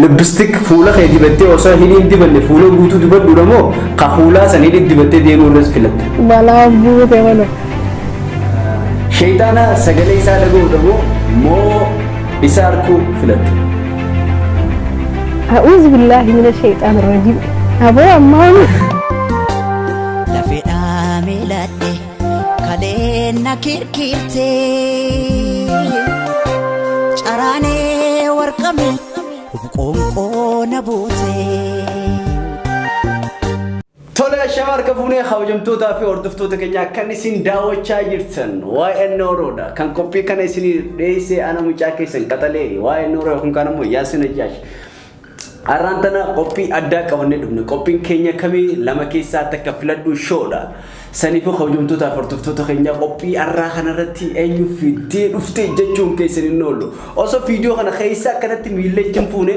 Lipstick fuula kee dibattee osoo hidhii hin dibanne fuula guutuu dibadhuudha moo ka fuulaa san hidhii dibattee deemuu irras filatta? Balaa buute mana. Sheeyxaana sagalee isaa dhaga'uudha moo moo isa arkuu filatta? A'uuzu billaahi mina shayxaan rajiim. Aboo ammaa Lafeedhaa miiladhe kaleen na kirkirte caraanee warqame qoonqoo na buute. Tole ashama harka fuunee kabajamtootaa fi hordoftoota keenya akkan isin daawwachaa jirtan waa'ee Nooroodha. Kan qophii kana isin dhiyeesse ana mucaa keessan qaxalee waa'ee Nooroo yookiin kaan immoo Yaasin Ajaash. Har'aan tana qophii addaa qabannee dhufne. Qophiin keenya kamii lama keessaa takka filadhu showdha. Saniifuu kabajamtootaa fi hordoftoota keenya qophii har'aa kanarratti eenyu fiddee dhufte jechuun keessan hin oolu. Osoo viidiyoo kana keessa akkanatti miilla itti hin fuune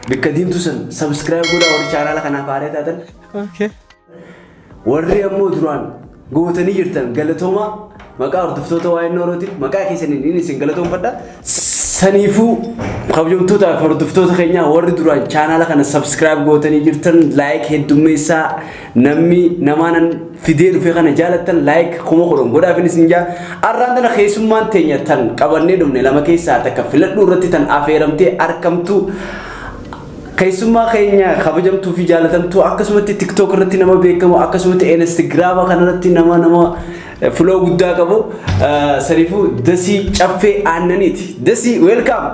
bikka diimtuu san subscribe godhaa warri chaanaala kanaaf haaraa taatan. Warri ammoo duraan gootanii jirtan galatoomaa maqaa hordoftoota waa'ee Noorootiin maqaa keessaniin inni isin galatoomfadha. Saniifuu kabajamtootaa fi hordoftoota keenyaa warri duraan chaanaala kana subscribe gootanii jirtan like heddummeessaa namni namaanan fidee dhufe kana jaalattan like 10,000 godhaafin isin jaa. Arraan tana keessummaan teenya tan qabannee dhufne lama keessaa takka filadhuu irratti tan afeeramtee argamtu keessummaa keenya kabajamtuu fi jaalatamtuu akkasumatti TikTok irratti nama beekamu akkasumatti Instagram kanarratti nama nama follow guddaa qabu saniifuu Dasii Caffee Aannaniiti. Dasii, welcome!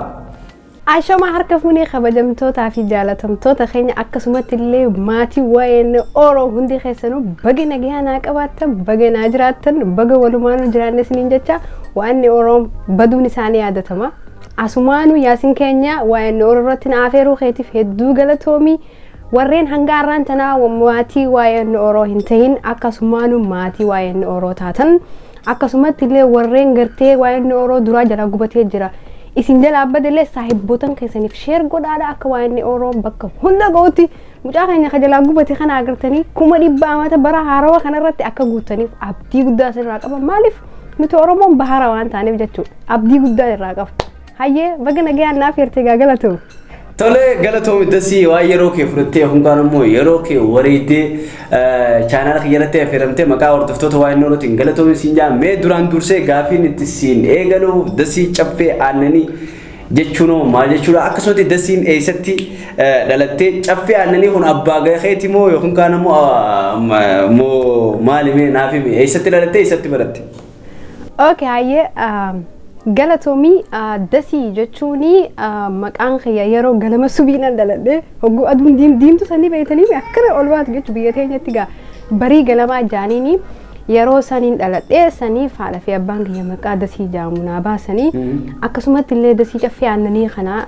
Ashama harka fuunee kabajamtootaa fi jaalatamtoota keenya akkasumatti illee maatii waa'een Oromoo hundi keessanuu baga nagayaa naa qabaattan, baga naa jiraattan, baga walumaanuu jiraanne isiniin jecha waan Oromoo baduun isaanii yaadatama. Asumaanuu Yaasin keenya waa'een Oromoo irratti na afeeruu keetiif hedduu galatoomii. Warreen hanga har'aan tanaa maatii waa'een Oromoo hin tahin akkasumaanuu maatii waa'een Oromoo taatan akkasumatti illee warreen gartee waa'een Oromoo duraa jalaa gubatee jira. Isin jala abbadillee saahibbotan keessaniif share godhaadha akka waa'een Oromoo bakka hunda ga'utti mucaa keenya ka jalaa gubate kana agartanii 100,000 amata bara haarawaa kanarratti akka guutaniif abdii guddaa asirraa qaba. Maaliif nuti Oromoon bahara waan taaneef jechuudha. Abdii guddaa irraa qaba. Hayyee, baga nagayaan naaf hirtee gaa galatoomi. Tole, galatoomi Dasii, waan yeroo kee fudhattee yookaan immoo yeroo kee wareeddee chaanaala kiyya irratti affeeramtee maqaa hordoftoota waa'ee Noorootiin galatoomi siin jaa. Mee duraan dursee gaafiin itti siin eegalu, Dasii Caffee Aannanii jechuun hoo maal jechuudha? Akkasumatti Dasiin eessatti dhalattee? Caffee Aannanii kun abbaa gaheeti moo yookaan kaan immoo moo maali? Mee naaf himi, eessatti dhalattee, eessatti baratte? Okay, hayyee, galatoomii. Dasii jechuun maqaan kiyya yeroo galama subiinan dhaladhe hogguu aduun diimtuu sanii beektanii akkana ol baatu jechuun biyya teenyatti gaa barii galamaa jaaniini yeroo saniin dhaladhe. Saniif haadha fi abbaan kiyya maqaa Dasii jaamu naa baasanii. Akkasumatti illee Dasii Caffee Aannanii kana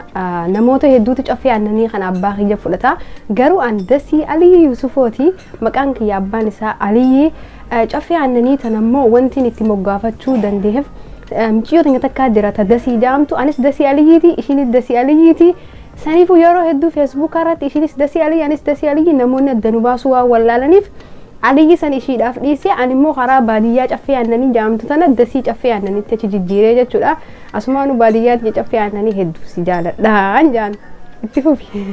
namoota hedduutu Caffee Aannanii kana abbaa kiyya fudhata, garuu an Dasii Aliyyi Yusufooti maqaan kiyya, abbaan isaa Aliyyi. Caffee Aannanii tan ammoo wanti itti moggaafachuu danda'eef mucayyoo teenya takkaa jira ta Dasii jedhamtu. Anis Dasii Aliyyiiti, ishiinis Dasii Aliyyiiti. Saniifuu yeroo hedduu Feesbuukaa irratti ishiinis Dasii Aliyyi, anis Dasii Aliyyi, namoonni adda nu baasuu waan wallaalaniif Aliyyi san ishiidhaaf dhiisee ani immoo karaa baadiyyaa Caffee Aannanii jedhamtu tana Dasii Caffee Aannaniitti achi jijjiiree jechuudha. Asumaanuu baadiyyaatti Caffee Aannanii hedduu si jaaladhaan jaan itti fufi.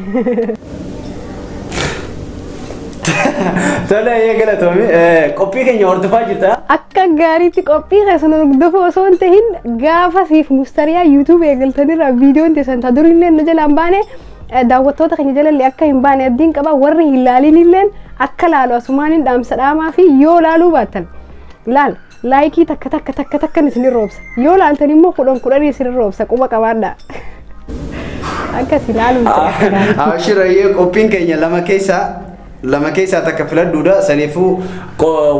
Tole, eeyyee, galatoomi. Qophii keenya hordofaa jirta? Akka gaariitti qophii keessan hordofuu osoo hin tahin gaafa siif mustariyaa YouTube eegaltanirraa viidiyoon teessan ta durillee nu jalaan baane, daawwattoota keenya jalallee akka hin baane abdiin qaba. Warri hin laalin illeen akka laalu asumaan hin dhaamsa dhaamaa fi yoo laaluu baattan laal like takka takka takka takkan isin roobsa, yoo laaltan immoo 10 10 isin roobsa, quba qabaadhaa akkas ilaaluun ta'e akka gaariitti. Abshirayyee, qophiin keenya lama keessaa takka filadhuudha. Saniifuu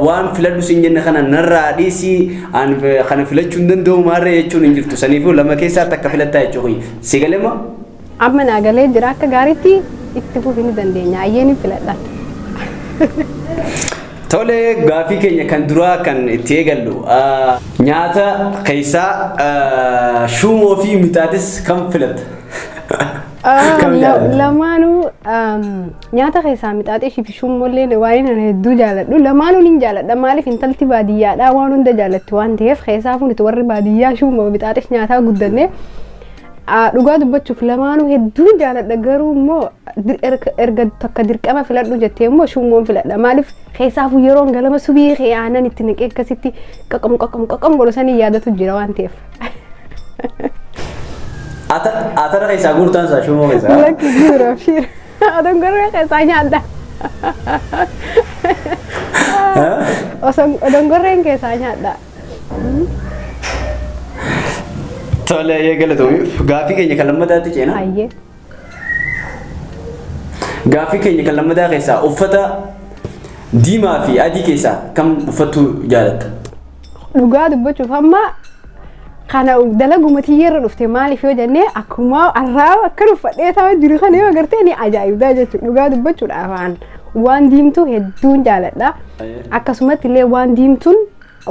waan filadhu siin jenne kana narraa dhiisii, an kana filachuu hin danda'u maarree jechuun hin jirtu. Saniifuu lama keessaa takka filattaa jechuun si galee moo? Amma naa galee jira, akka gaariitti itti fufii ni dandeenya, ayyee, ni filadha. Tole, gaafii keenya kan duraa kan itti eegallu nyaata keessaa shuumoo fi mixaatis kam filatta? Kam jaallatta? Lamaanuu, nyaata keessaa mixaaxishii fi shummoollee waan ani hedduu jaaladhu. Lamaanuu nin jaaladha. Maaliif intalti baadiyyaadhaa waan hunda jaallatti waan ta'eef, keessaafuu nuti warri baadiyyaa shummoo mixaaxish nyaataa guddanne. Dhugaa dubbachuuf lamaanuu hedduun jaaladha, garuu immoo erga takka dirqama filadhu jettee immoo shummoon filadha. Maaliif? Keessaafuu yeroon galama subii kee aannan itti naqee akkasitti qaqam qaqam qaqam godhu sanii yaadatu jira waan ta'eef. Atara keessaa guurtaan isaa shummoo keessaa. Lakki guura fiira. Odongorree keessaa nyaadha. Osoo odongorreen keessaa nyaadha. Tole, ayyee, galatoomi. Gaaffii keenya kan lammataatti ceena. Hayyee. Gaaffii keenya kan lammataa keessaa uffata diimaa fi adii keessaa kam uffattuu jaalatta? Dhugaa dubbachuuf amma kana dalaguma tiyyeerra dhufte. Maaliif yoo jennee, akkuma arraa akkan uffadhee taa'aa jiru kana yoo agartee ni ajaa'ibdaa jechuudha. Dhugaa dubbachuudhaaf waan waan diimtuu hedduun jaaladha. Akkasumatti illee waan diimtuun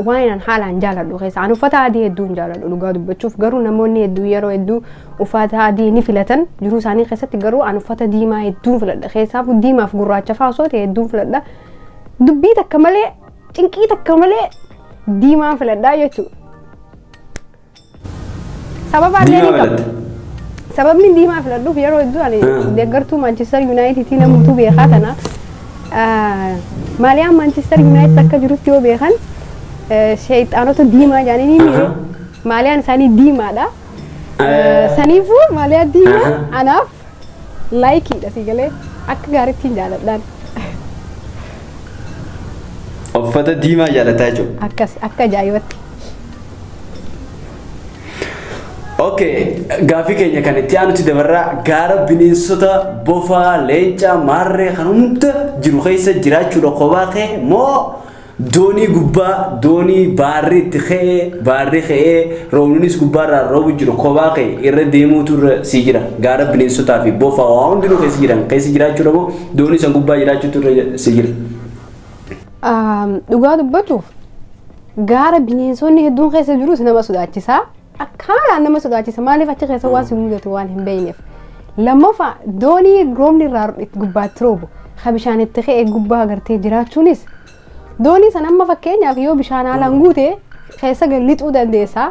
waan an haalaan jaaladhu keessa. An uffata adii hedduun jaaladhu dhugaa dubbachuuf, garuu namoonni hedduu yeroo hedduu uffata adii ni filatan jiruu isaanii keessatti, garuu an uffata diimaa hedduun filadha. Keessaafuu diimaaf gurraacha fa'aa osoo ta'e hedduun filadha. Dubbii takka malee, cinqii takka malee diimaa filadhaa jechuudha. Sababa illee Diimaa ni qaba. filatta. Sababni diimaa filadhuuf yeroo hedduu ani deeggartuu Manchester United namuutu beekaa tana. Maaliyaan Manchester United akka jirutti yoo beekan sheexaanota diimaa jedhanii ni miire. Maaliyaan isaanii diimaadha. Saniifuu maaliyaa diimaa anaaf likeiidha, si galee, akka gaariitti hin jaaladhaan. Uffata diimaa jaalataa jechuudha. Akkas akka ajaa'ibatti. Okay, gaaffii keenya kan itti aanutti dabarraa. Gaara bineensota bofaa, leenca, maarree kan hunda jiru keessa jiraachuudha kophaa kee moo doonii gubbaa, doonii baarri itti ka'ee, baarri ka'ee roobnis gubbaarraa roobu jiru kophaa kee irra deemuutu irra sii jira? Gaara bineensotaa fi bofaa waa hundinuu keessa jiran keessa jiraachuudha moo doonii san gubbaa jiraachuutu irra sii jira? Dhugaa dubbachuuf gaara bineensonni hedduun keessa jirus nama sodaachisa. Akkaan nama sodaachisa. Maaliif? Achi keessa waan si mudatu waan hin beekneef. Lammaffaa, doonii roobni irraa gubbaatti roobu ka bishaan itti ka'e gubbaa agartee jiraachuunis, doonii san amma fakkeenyaaf yoo bishaan haalaan guute keessa gad lixuu dandeessaa,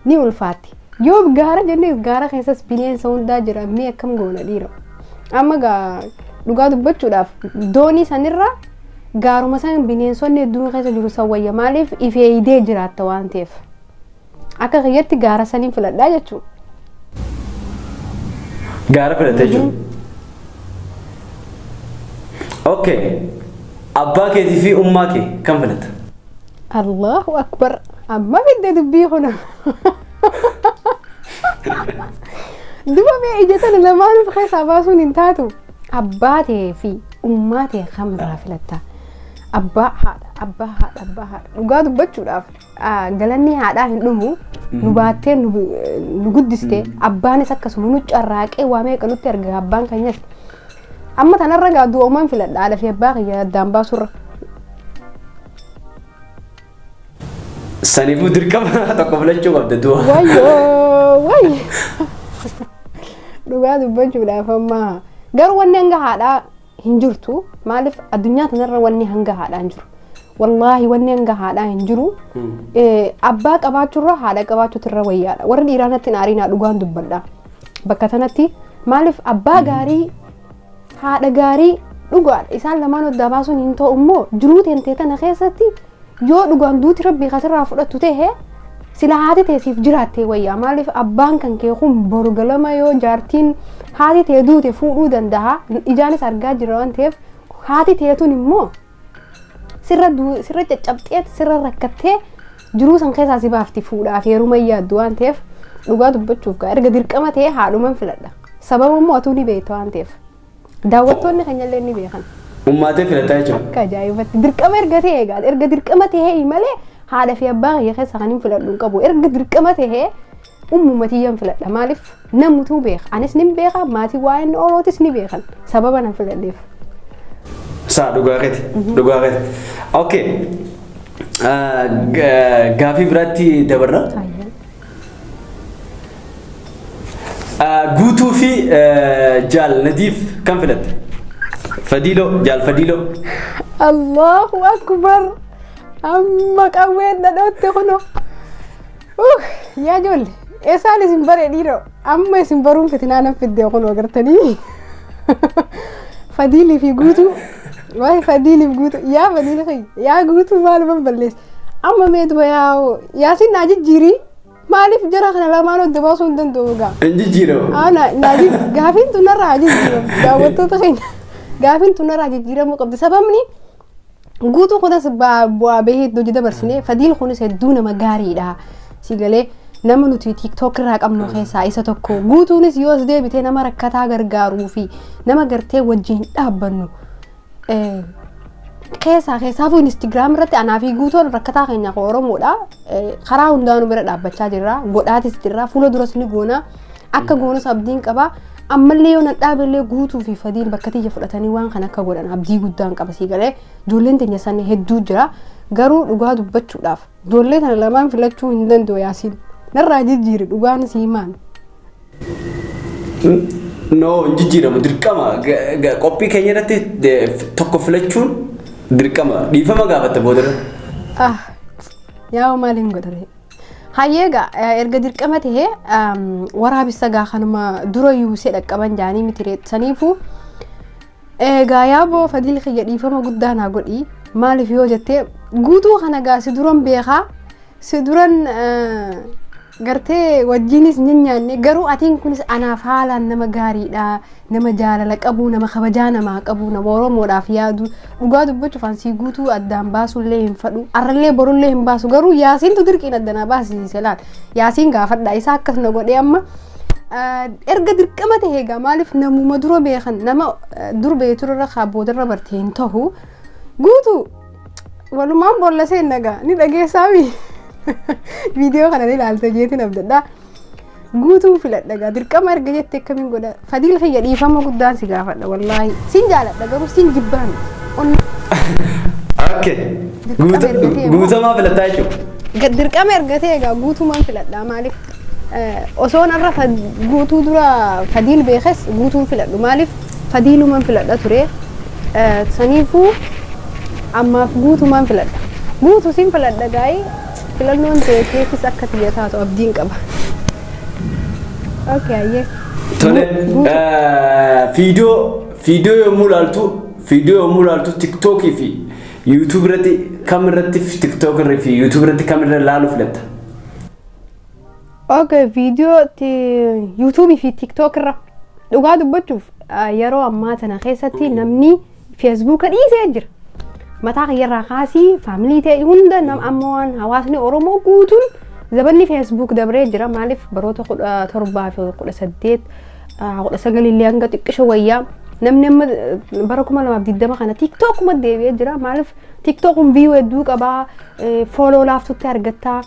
ni ulfaatti. Yoo gaara jennee, gaara keessas bineensa hundaa jira, mee akkam goona dhiira? Amma gaa dhugaa dubbachuudhaaf doonii sanirra gaaruma san bineensonni hedduun keessa jiru san wayya. Maaliif? Ifeeyidee jiraatta waan ta'eef. Akka kiyyatti gaara saniin filadhaa jechuudha. Gaara filatte jechuudha. Okay. Abbaa keetii fi ummaa kee kam filatta? Allahu akbar, amma fidde dubbii kuna. Duba mee ija tana lamaan of keessaa baasuun hin taatu. Abbaa ta'ee fi ummaa ta'e kam irraa filatta? Abbaa, haadha, abbaa, haadha, abbaa, haadha. Dhugaa dubbachuudhaaf galanni haadhaa hin dhumu. Nu baattee nu guddiste. Abbaanis akkasuma nu carraaqee waa meeqa nutti arga abbaan keenyas. Amma tanarra gaa du'oomaan filadha haadha fi abbaa kiyya addaan baasurra. Saniifuu dirqama tokko filachuu qabda du'a. Wayyoo wayyo. Dhugaa dubbachuudhaaf amma garuu wanni hanga haadhaa hin jirtu. Maaliif? Addunyaa tanarra wanni hanga haadhaa hin jiru. Wallaahi, wanni hanga haadhaa hin jiru. Abbaa qabaachuurra haadha qabaachuutu irra wayyaadha. Warri dhiiraa natti hin aarinaa, dhugaan dubbadha. Bakka tanatti maaliif? Abbaa gaarii, haadha gaarii dhugaadha. Isaan lamaan addaa baasuun hin ta'u. Immoo jiruu teentee tana keessatti yoo dhugaan duuti rabbii kasirraa fudhattu ta'e, sila haati ta'e siif jiraattee wayyaa. Maaliif? Abbaan kan kee kun boru galama yoo jaartiin haati ta'e duute fuudhuu danda'a. Ijaanis argaa jira waan ta'eef, haati ta'e tun immoo sirra sirra caccabxee, sirra rakkattee jiruu san keessaa si baafti, fuudhaaf heeruma hin yaaddu waan ta'eef. Dhugaa dubbachuuf gaa erga dirqama ta'e haadhuman filadha. Sababa immoo atuu ni beekta waan ta'eef. Daawwattoonni keenyallee ni beekan. Ummaatee filataa jechuudha. Akka ajaa'ibatti dirqama erga ta'e egaa, erga dirqama ta'e malee haadha fi abbaa kiyya keessa kan hin filadhu hin qabu. Erga dirqama ta'e ummuma tiyyan filadha. Maaliif? Namutuu beeka. Anis ni beeka, maatii waa'een Orootis ni beekan. Sababa nan filadheef. Saa, dhugaa keeti. Dhugaa keeti. Okay. Gaafii biraatti dabarra. Guutuu fi Jaal Nadiif kam filatte? Fadiiloo, Jaal Fadiiloo. Allahu akbar. Amma qawween dhadhootte kuno. Yaa ijoollee. Eessaan isin bare dhiiroo? Amma isin baruun fitinaa nan fiddee kun agartanii. Fadiilii fi Guutuu. Waa'ee Fadiiliif Guutuu. Yaa Fadiilii kiyya. Yaa Guutuu maal balleessa? Amma mee duba yaa Yaasiin naa jijjiirii. Maaliif jara kana lamaan adda baasuu hin danda'u gaa? Hin jijjiiramu. Gaafiin tun narraa jijjiiramu. Daawwattoota keenya gaafiin tun narraa jijjiiramuu qabdi. Sababni Guutuu kunis bu'aa bahee hedduu hojii dabarsine. Fadiil kunis hedduu nama gaariidha. Si galee, nama nuti TikTok irraa qabnu keessaa isa tokko. Guutuunis yoo as deebitee nama rakkataa gargaaruu fi nama gartee wajjin dhaabbannu keessaafuu Instagram irratti anaa fi Guutuun rakkataa keenya kan Oromoodha. Karaa hundaanuu bira dhaabbachaa jirra. Godhaatis jirra. Fuula duras ni goona. Akka goonus abdiin qaba. Ammallee yoo nan dhaaballee Guutuu fi Fadiin bakka tiyya fudhatanii waan kana akka godhan abdii guddaan qaba. Sii galee, ijoolleen teenya san hedduu jira. Garuu dhugaa dubbachuudhaaf ijoollee kana lamaan filachuu hin danda'u. Yaasiin, narraa jijjiiri, dhugaan sii maan. No, hin jijjiiramu, dirqama. Qophii keenya irratti tokko filachuun dirqama. Dhiifama gaafatte boodarra. Ah, yaa maaliin godhare? Hayyeegaa, erga dirqama tahee waraabessa gaa kanuma dura yuusee dhaqqaban jaanii miti. Saniifuu egaa yaaboo Fadiil kiyya, dhiifama guddaa naa godhi. Maaliif yoo jettee, Guutuu kana gaa si duran beekaa, si duran gartee wajjinis ni nyaanne. Garuu atiin kunis anaaf haalaan nama gaariidha, nama jaalala qabu, nama kabajaa namaa qabu, nama Oromoodhaaf yaadu. Dhugaa dubbachuuf ansii Guutuu addaan baasullee hin fadhu, arrallee borullee hin baasu. Garuu Yaasiintu dirqiin addanaa baasisiise. Laal, Yaasiin gaafadha, isaa akkas na godhee. Amma erga dirqama ta'e egaa, maaliif namuma dura beekan, nama dur beekturra kaa boodarra barte hin ta'u. Guutuu walumaan boolla seennagaa ni dhageessaami. Viidiyoo kana ni ilaalta jeetiin abdadhaa. Guutuu filadha gaa, dirqama erga jette akkamiin godha? Fadiil kiyya, dhiifama guddaan si gaafadha. Wallaahi sin jaaladha, garuu sin jibbaa miti. Okay. Guutamaa filattaa jechuudha. Dirqama erga ta'e egaa guutumaan filadha. Maaliif osoon irra Guutuu dura Fadiil beekes Guutuun filadhu. Maaliif Fadiilumaan filadha ture. Saniifuu ammaaf Guutumaan filadha. Guutuu sin filadha gaa'ii, filannoon ta'e keetis akka xiyya taatu abdiin qaba. Okay, ayyee. Tole, viidiyoo yommuu ilaaltu TikTokii fi YouTube irratti kam irratti, TikTok irra fi YouTube irratti kam irra ilaaluu filatta? Okay, viidiyoo YouTube fi TikTok irra. Dhugaa dubbachuuf yeroo ammaa tana keessatti namni Facebooka dhiisee jira. Mataa kiyyarraa kaasii family ta'e hunda nam amma waan hawaasni Oromoo guutuun zabanni Facebook dabree jira. Maaliif baroota 17 fi 18, 19 illee hanga xiqqisho wayyaa, namni amma bara 2020 kana TikTokuma deebi'ee jira. Maaliif TikTokun view hedduu qabaa, follow laaftutti argattaa.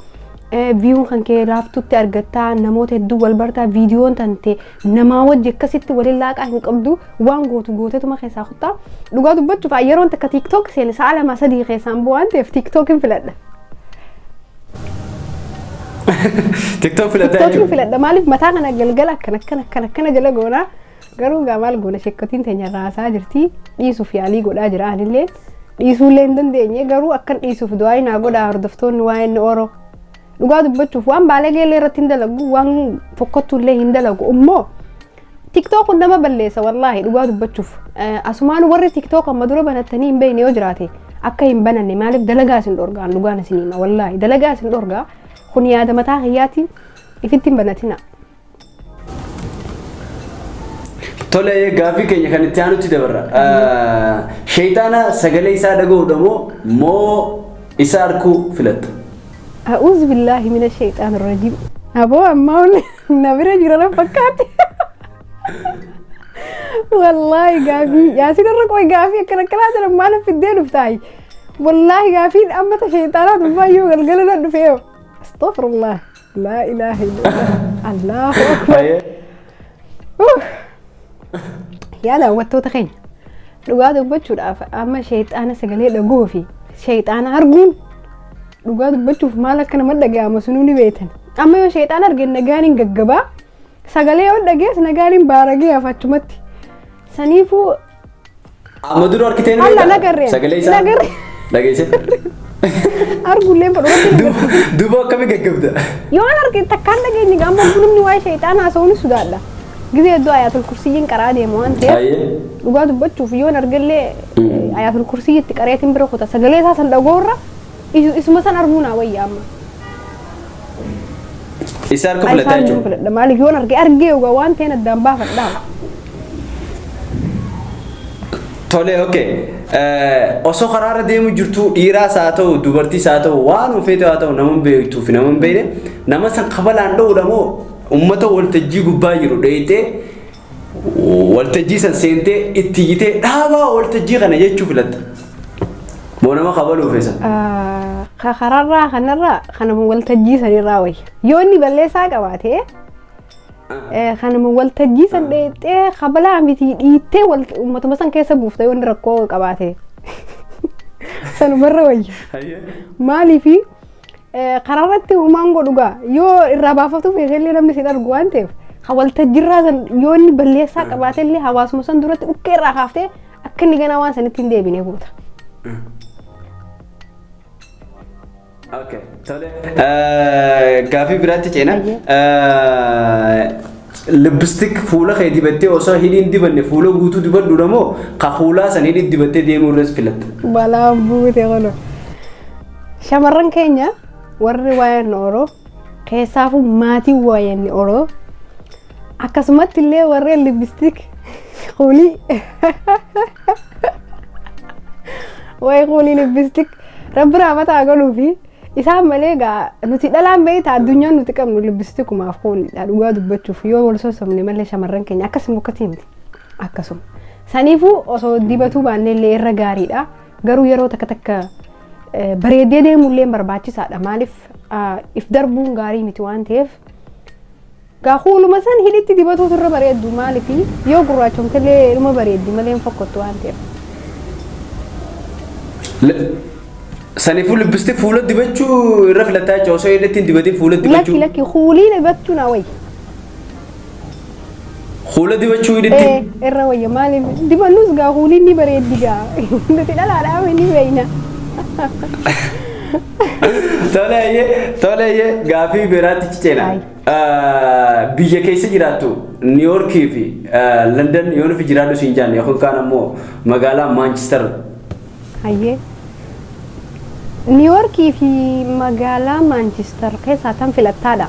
Viewun kan kee laaftutti argattaa, namoota hedduu wal bartaa, viidiyoon tante namaa wajji akkasitti waliin laaqaa hin qabdu, waan gootu gootetuma keessaa kuttaa. Dhugaa dubbachuuf yeroon takka TikTok seene sa'a 2 3 keessaan bu'aan ta'eef TikTokin filadha. TikTok filataa TikTokin jechuudha. filadha. Maaliif mataa kana galgala akkana akkana akkana akkana jala goonaa. Garuu gaa maal goona, sheekkotiin teenya raasaa jirti. Dhiisuuf yaalii godhaa jira. Anillee dhiisuullee hin dandeenye, garuu akkan dhiisuuf du'aa naa godhaa hordoftoonni waa'ee inni Oro. Dhugaa dubbachuuf waan baalageellee irratti hin dalagu, waan fokkottuullee hin dalagu. Immoo TikTok kun nama balleessa, wallaahi dhugaa dubbachuuf. Asumaan warri TikTok amma dura banattanii hin beekne yoo jiraate akka hin bananne. Maaliif dalagaa isin dhorgaan, dhugaan isin hima, wallaahi dalagaa isin dhorgaa. Kun yaada mataa kiyyaati, ifitti hin banatina. Tole, gaaffii keenya kan itti aanutti dabarra. Sheeyxaana sagalee isaa dhaga'uudha moo isa arguu filatta? أعوذ بالله من الشيطان الرجيم. Aboo, ammaa na bira jira na fakkaate. Wallaahi gaafii Yaasiin irra qoy, gaafii akkana akkanaa jira maal fiddee dhuftaayi? Wallaahi gaafiin amma ta sheexaanaa tuffaayyuu galgala na dhufee. أستغفر الله، لا إله إلا الله، الله أكبر. Yaa daawwattoota keenya, dhugaa dubbachuudhaaf amma sheexaana sagalee dhaguu fi sheexaana arguun, dhugaa dubbachuuf maal akka nama dhaga'amu sunuu ni beektan. Amma yoo sheexaana argeen nagaan hin gaggabaa, sagalee yoo dhagees nagaan hin baaragee hafachumatti. Saniifuu Amma dura argitee ni Alla beektaa? nagarreen. Sagalee isaa Nagarreen. dhageesse? Argullee fedhu rabbi na garsiisa. Duuba akkamii gaggabda? Yoo an arge takkaan dhageenye gaama namni waa'ee shayxaana haasa'uun ni sodaadha. Gizee hedduu Ayaatul Kursiyyiin qaraa deema waan ta'eef dhugaa dubbachuuf yoon argellee Ayaatul Kursiyyitti qareetiin bira kuta. Sagalee isaa san dhaga'uurra isuma san arguu naa wayya amma. Isa harka filataa Isaan jechuudha. filadha. Maaliif yoon arge argee dhugaa waan ta'een addaan baafadha. Tole, okay. Osoo karaarra deemu jirtu dhiiraas haa ta'u dubartiis haa ta'u waan feete haa ta'u nama hin beektuu fi nama hin beekne nama san kabalaan dha'uudha moo uummata waltajjii gubbaa jiru dheeyitee waltajjii san seentee itti iyyitee dhaabaa waltajjii kana jechuu filatta? Moo nama kabaluu feesan? Kararraa kanarraa kanuma waltajjii sanirraa wayya. Yoo inni balleessaa qabaate kanuma waltajjii san dheexxee kabalaa miti dhiittee uummatuma san keessa buufta yoo inni rakkoo qabaate. Sanumarra wayya. Maaliifi karaarratti humaan godhu gaa yoo irraa baafatu feetellee namni sin argu waan ta'eef waltajjiirraa san yoo inni balleessaa qabaatellee hawaasuma san duratti dhukkee irraa kaaftee akka inni ganaa waan sanitti hin deebine goota. Okay, tole. Gaafii biraatti ceena. Lipstick fuula kee dibattee osoo hidhiin dibanne fuula guutuu dibadhuudha moo ka fuulaa san hidhii dibattee deemuu irras filatta? Balaan buute kun. Shamarran keenya warri waa'een Oroo keessaafuu maatiin waa'een Oroo akkasumatti illee warreen lipstick kuulii waa'ee kuulii lipstick rabbi raamataa godhuu fi isaan malee gaa nuti dhalaan beektaa addunyaan nuti qabnu lipstikumaaf kuulidha. Dhugaa dubbachuuf yoo wal sossobne malee shamarran keenya akkasuma akkasii miti akkasuma. Saniifuu osoo dibatuu baannee illee irra gaariidha. Garuu yeroo takka takka bareedee deemuullee barbaachisaadha. Maaliif if darbuun gaarii miti waan ta'eef. Gaa kuuluma san hidhitti dibatuutu irra bareeddu. Maaliif yoo gurraachomtellee ilma bareeddi malee hin fokkottu waan ta'eef. Saniifuu lipstick fuula dibachuu irra filattaa jechuudha osoo hidhatti hin dibatin fuula Lakki dibachuu. Lakki, kuulii dibachuu naa wayya. Fuula dibachuu hidhitti. Ee, irra wayya. Maaliif dibannus gaa kuuliin ni bareeddi gaa nuti dhalaadhaa ni beeyna. Toleeyyee, toleeyyee, gaafii biraatti ceena. Ayi. Biyya keessa jiraattu Niiyorkii fi London yoo nufi jiraadhu siin jaanne yookaan kaan ammoo magaalaa Maanchister. Hayyee. Niiyorkii fi magaalaa Maanchister keessaa tam filattaadha?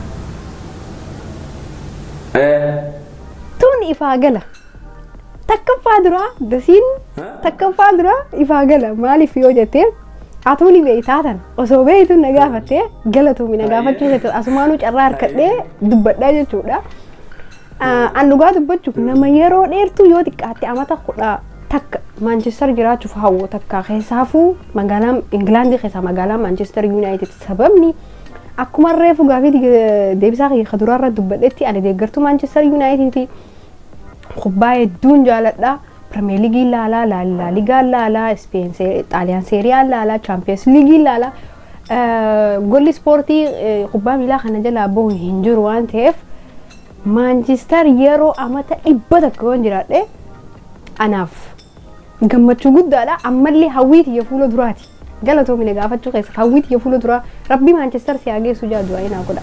Tun ifaa gala. Takkaffaa duraa dasiin takkaffaa duraa ifaa gala. Maaliif yoo jettee atuu ni beektaa tan osoo beektu na gaafattee galatoomii na gaafachuu keessa asumaanuu carraa harkadhee dubbadhaa jechuudha. An dhugaa dubbachuuf nama yeroo dheertuu yoo xiqqaatte amata 11 Maanchister jiraachuuf hawwu takka keessaafuu magaalaa Ingilaandii keessaa magaalaa Maanchister Yuunaayitid. Sababni akkuma reefu gaafii deebisaa kiyya duraarra dubbadhetti ani deeggartuu Maanchister Yuunaayitid kubbaa hedduun jaaladha. Premier League laalaa, La Ligaa laalaa, Ispeen, Xaaliyaan Seeriyaa laalaa, Champions League laalaa. Golli ispoortii kubbaa miilaa kana jalaa bahu hin jiru waan ta'eef Maanchister yeroo amata 100 yoon jiraadhe anaaf gammachuu guddaadha. Ammallee hawwii tiyya fuula duraati. Galatoomi na gaafachuu keessa hawwii tiyya fuula duraa rabbi Maanchister si haa geessu jaa du'aa naa godha.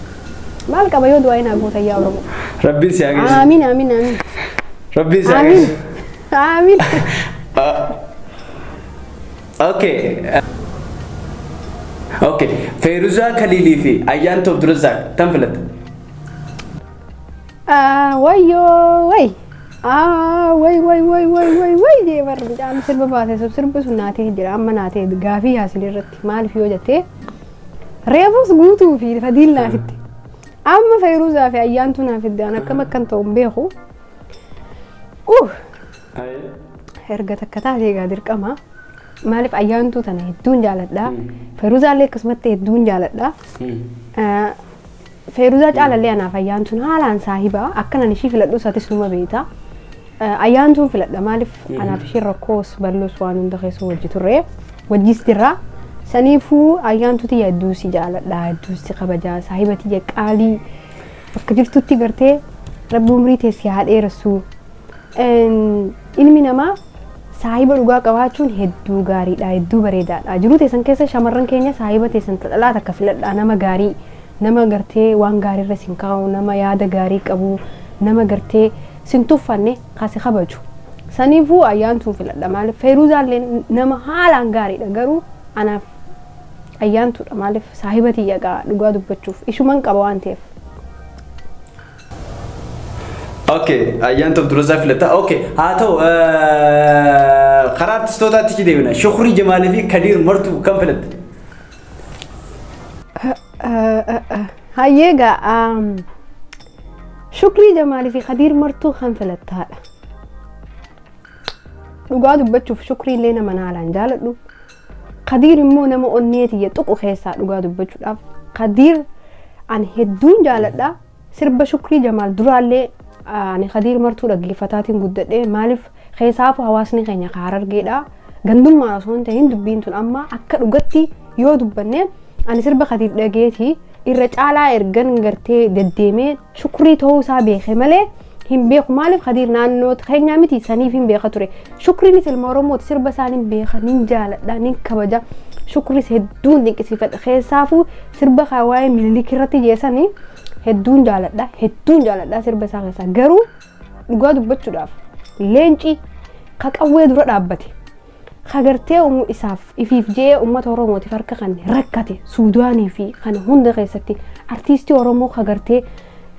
Maal qaba yoo du'aa naa gootan yaa Oromoo? Rabbiin si haa geessu. Amiin, amiin, amiin. Rabbiin si haa Amiin. geessu. Amiin. Okay. Feeruzaa Kaliilii fi Ayyaantuu Abdurrazaaq tam filatta? Wayyoo way. Way way way way way way jee barri mucaan sirba baasee sun sirbi sun naatee jira amma naatee gaafii yaasin irratti. Maaliif yoo jettee reefus guutuu fi fadiil naafitti amma Feeruzaa fi Ayyaantuu naafitti an akkam akkan ta'u hin beeku. Erga takka taatee egaa dirqama. Maaliif Ayyaantuu tana hedduun jaaladha. Feeruzaallee akkasumatti hedduun jaaladha. Feeruzaa caalallee anaaf Ayyaantuun haalaan saahiba akkanan ishii filadhu isaatis numa beekta. Ayyaantuun filadha. Maaliif anaaf ishiin rakkoos bal'oos waan hunda keessa wajji turre wajjis jirra. Saniifuu Ayyaantuu tiyya hedduu si jaaladha, hedduu si kabajaa, saahiba tiyya qaalii bakka jirtutti gartee rabbi umrii tee si haa dheeressu. Ilmi namaa Saahiba dhugaa qabaachuun hedduu gaariidha, hedduu bareedaadha. Jiruu teessan keessa shamarran keenya saahiba teessan dhalaa takka filadhaa nama gaarii, nama gartee waan gaariirra sin kaa'u, nama yaada gaarii qabu, nama gartee sin tuffanne kasi kabaju. Saniifuu Ayyaantuun filadha. Maaliif Feeruzaallee nama haalaan gaariidha garuu anaaf Ayyaantuudha. Maaliif saahiba tiyya gaa dhugaa dubbachuuf ishuman qaba waan ta'eef. Okay, Ayyaantu Abdurrazaaq filatta. Okay, haa ta'u karaa artistootaatti achi deebina. Shukrii Jamaalii fi Kadiir Martuu kam filatta? Hayyee gaa Shukrii Jamaalii fi Kadiir Martuu kan filattaadha. Dhugaa dubbachuuf Shukrii illee nama haalaan jaaladhu. Kadiir immoo nama onnee tiyya tuqu keessaa dhugaa dubbachuudhaaf Kadiir ani hedduun jaaladha. Sirba Shukrii Jamaal duraallee ani Kadiir Martuu dhaggeeffataatiin guddadhe maaliif keessaafu hawaasni keenya ka Harargeedha. Gandummaan osoo hin ta'in dubbiin tun amma akka dhugatti yoo dubbanne ani sirba Kadiir dhageeti irra caalaa ergan gartee deddeemee Shukrii ta'uu isaa beeke malee hin beeku maaliif Kadiir naannoo keenyaa miti saniif hin beeka ture. Shukriinis ilma Oromooti sirba isaa nin beeka nin jaaladha nin kabaja. Shukriis hedduun dinqisiifadha keessaafuu sirba kaa waa'ee Minilik irratti jeesanii hedduun jaaladha hedduun jaaladha sirba isaa keessaa garuu dhugaa dubbachuudhaaf leenci ka qawwee dura dhaabbate ka gartee umu isaaf ifiif je'ee ummata Oromootiif harka kan rakkate Suudaanii fi kana hunda keessatti artiistii Oromoo ka gartee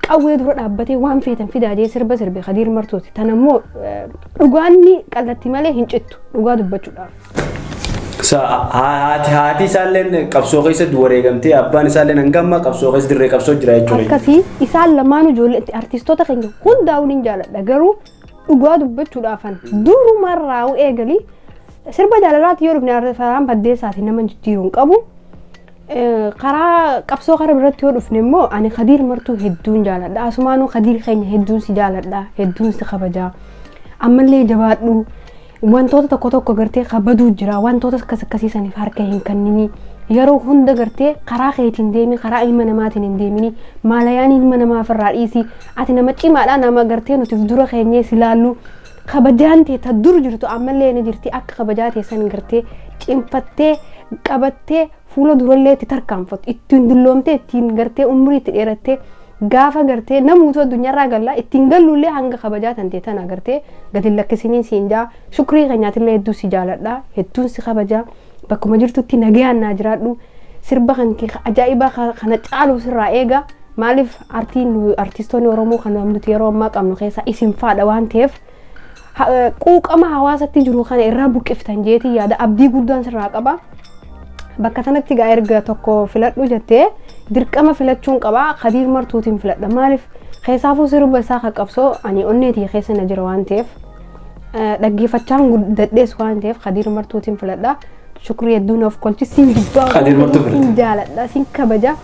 qawwee dura dhaabbatee waan feetan fidaa jee sirba sirbe Kadiir Martuuti. Tan ammoo dhugaanni qallatti malee hin cittu dhugaa dubbachuudhaaf. Haati haati isaalleen qabsoo keessatti wareegamtee abbaan isaalleen hanga ammaa qabsoo keessa dirree qabsoo jira jechuudha. Akkasii isaan lamaanuu ijoollee artistoota keenya hundaa'uu ni jaaladha garuu dhugaa dubbachuudhaafan durumarraa eegali sirba jaalalaatti yoo dhufne Farhaan Baddeessaati nama jijjiiruu hin qabu. Karaa qabsoo kara biratti yoo dhufne immoo ani Kadiir Martuu hedduun jaaladha. Asumaanuu Kadiir keenya hedduun si jaaladha. Hedduun si kabaja. Ammallee jabaadhu. Wantoota tokko tokko gartee kabaduu jira. Wantoota akkas akkasii saniif harka hin kennini. Yeroo hunda gartee karaa keetiin deemi karaa ilma namaatiin hin deemini. Maalayaan ilma namaa ofirraa dhiisi. Ati nama cimaadha nama gartee nuti dura keenyee si laallu. Kabajaan tee ta dur jirtu ammallee ni jirti akka kabajaa tee san gartee cimfattee qabattee fuula durallee itti tarkaanfattu ittiin dulloomtee ittiin gartee umrii itti dheerattee gaafa gartee namuutu addunyaarraa galla ittiin gallullee hanga kabajaa tantee tana gartee gadi hin lakkisiniin siin jaa shukrii keenyaatillee hedduu si jaaladha hedduun si kabajaa bakkuma jirtutti nagayaan naa jiraadhu sirba kan kee ajaa'ibaa kana caalu sirraa eega maaliif artiin artistoonni Oromoo kan nuti yeroo ammaa qabnu keessaa isin faadha waan ta'eef quuqama hawaasatti jiru kana irraa buqqiftan jeetii yaada abdii guddaan sirraa qaba. Bakka sanatti gaa erga tokko filadhu jettee dirqama filachuun qaba Kadiir Martuutiin filadha maaliif keessaafuu sirba isaa kan qabsoo ani onneetii keessa na jira waan ta'eef dhaggeeffachaan guddadhees waan ta'eef Kadiir Martuutiin filadha. Shukrii hedduu naaf kolchi siin jibbaa Kadiir Martuu filatte. siin jaaladha siin kabaja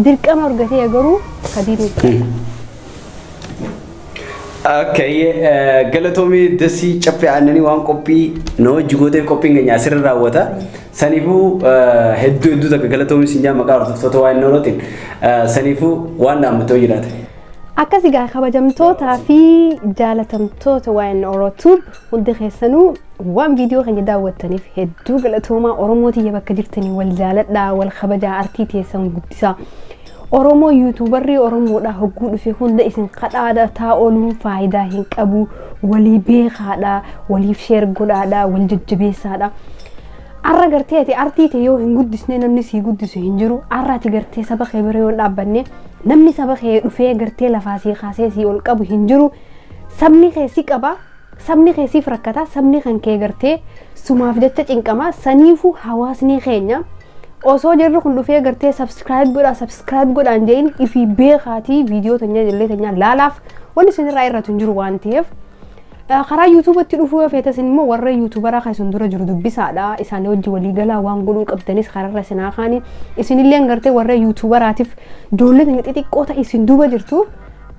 dirqama argatee garuu Kadiir filadha. Okay, galatoomii Dasii Caffee Aannanii waan qophii na hojii gooteef qophiin keenya asirra raawwata. Saniifuu hedduu hedduu takka galatoomii siin jaa maqaa hordoftoota waan noorootiin. Saniifuu waan dhaammatoo jiraate. Akkas egaa kabajamtootaa fi jaalatamtoota waan Orotube hundi keessanuu waan viidiyoo keenya daawwattaniif hedduu galatoomaa. Oromoo tiyya bakka jirtanii wal jaaladhaa, wal kabajaa, artii teessan guddisaa. Oromoo yuutuubarrii Oromoodha hogguu dhufe hunda isin kadhaadhataa ooluun faayidaa hin qabu. Walii beekaadha, waliif sheer godhaadha, wal jajjabeessaadha. Arra gartee ati artii ta'e yoo hin guddisne namni sii guddisu hin jiru. Arra ati gartee saba kee bira yoo hin dhaabbanne namni saba kee dhufee gartee lafaa sii kaasee sii ol qabu hin jiru. Sabni kee si qaba. Sabni kee siif rakkata. Sabni kan kee gartee sumaaf jecha cinqama. Saniifuu hawaasni keenya osoo jarri kun dhufee gartee subscribe godhaa subscribe godhaan jedhin ifii beekaatii viidiyoo tanya illee tanya laalaaf wanni isinirraa irratu hin jiru waan ta'eef karaa yuutuubatti dhufuu yoo feetas immoo warra yuutuubaraa kan isin dura jiru dubbisaadha isaanii wajji walii galaa waan godhuu qabdanis kararra isin haa kaani isinillee gartee warra yuutuubaraatiif ijoollee tanya xixiqqoo ta'e isin duuba jirtu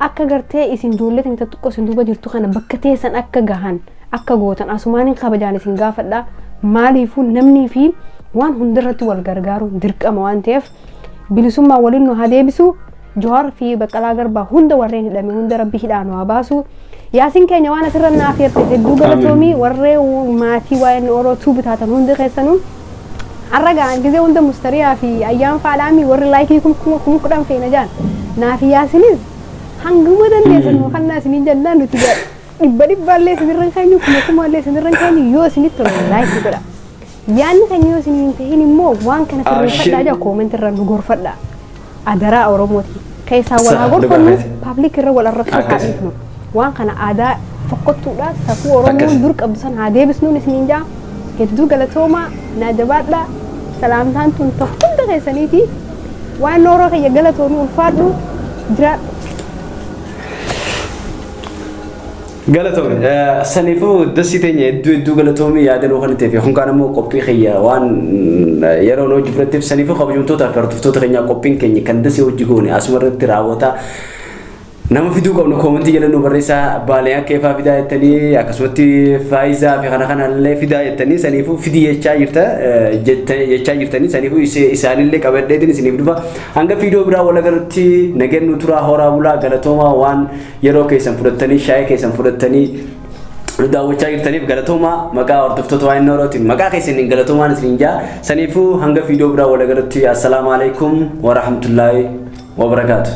akka gartee isin ijoollee tanya xixiqqoo isin duuba jirtu kana bakka teessan akka gahan akka gootan asumaaniin kabajaan isin gaafadha maaliifuu namnii fi waan hundarratti wal gargaaruun dirqama waan ta'eef bilisummaa waliin nu haa deebisu. Jawaar fi Baqqalaa Garbaa hunda warreen hidhame hunda rabbi hidhaa nu haa baasu. Yaasiin keenya waan asirra naaf eerteef hedduu galatoomii. Warree maatii waa'een Orootuu bitaatan hundi keessanuu har'a ga'an gizee hunda mustariyaa fi ayyaan faadhaamii warri like 10,000 feena jaan. Naafi Yaasinis hanguma dandeessan nu kannaa isiniin jennaan, nuti dhibba dhibbaallee isinirra hin keenyu, kuma kumaallee isinirra hin keenyu. Yoo isinitti tole like godha. Yaadni keenya yoo isin hin tahin immoo waan kana sirreeffadhaa jaa comment irra nu gorfadhaa. Adaraa Oromooti. Keessaa wal haa gorfannu, public irra wal arrabsuu haa dhiifnu. Waan kana aadaa fokkottuudha, safuu Oromoon dur qabdu san haa deebisnuun isiniin jaa. Hedduu galatoomaa, naa jabaadhaa. Salaamtaan tun ta hunda keessaniiti. Waan nooroo kiyya galatoomii, ulfaadhu, jiraadhu. Galatoomi. Saniifuu dasii teenya hedduu hedduu galatoomi, yaada nuu kan ta'eef kun kaan immoo qophii kiyya waan yeroo nu hojii fudhatteef. Saniifuu kabajamtootaa fi hordoftoota keenyaa, qophiin keenya kan dasii hojii goone asuma irratti raawwata. Nama fiduu qabnu comment jala nu barreessaa. Baalee akka ifaa fidaa jettanii, akkasumatti faayizaa fi kana kanallee fidaa jettanii, saniifuu fidii jechaa jirta jechaa jirtanii, saniifuu isaanillee qabadheetiin isiniif dhufa. Hanga viidiyoo biraa wal agarrutti nageen nu turaa, horaa bulaa, galatoomaa. Waan yeroo keessan fudhattanii, shaayii keessan fudhattanii nu daawwachaa jirtaniif galatoomaa. Maqaa hordoftoota waan orootiin maqaa keessaniin galatoomaan isiniin jaa. Saniifuu hanga viidiyoo biraa wal agarrutti, assalaamu alaikum warahmatullaahi wabarakaatu.